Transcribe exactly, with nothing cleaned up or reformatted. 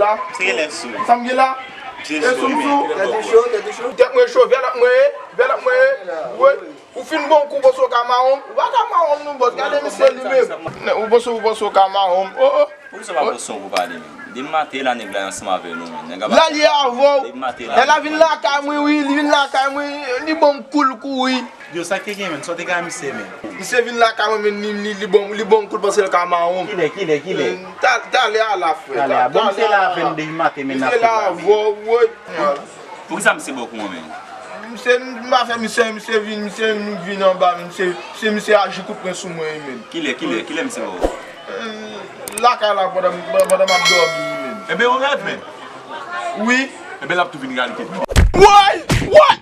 la? Sa m gen la? E sou m sou? Tèt mwen cho, vèlòp mwen ye, vèlòp mwen ye. Woy, ou fin bon kou, bòs, ou ka mawon m. Ou pa ka mawon m non, bòs. Gade misye li menm. Ou bòs, ou bòs, ou ka mawon m. Oh, oh. Poukisa w pa pran son pou pale, menm? Depi maten la, nèg la ansanm avè nou, menm. Nèg la pa... Lè li avè w. Depi maten la. Lè la vin lakay mwen, wi, li vin lakay mwen, li ban m kou l kouri. Yo, sa k te gen, menm? Sa w te gen a misye, menm? Misye vin lakay mwen, menm, li, li, li ban m, li ban m kou l, panse l ka mawon m. Kilè, kilè, kilè? Talè a la, frè. Talè a. Bon, misye la avè n depi maten, menm, n ap pale. Misye la avè w, wi. Poukisa misye ba w kou an, menm? Misye, m pa fè misye, misye vin, misye vin anba, misye, misye, misye aji kout pwen sou mwen, menm. Kilè, kilè, kilè misye ba w? Lakay la, pandan, pandan m ap dòmi, menm. Enben, yon rèv, menm. Wi. Enben, l ap tou vin reyalite. Woy! Woy!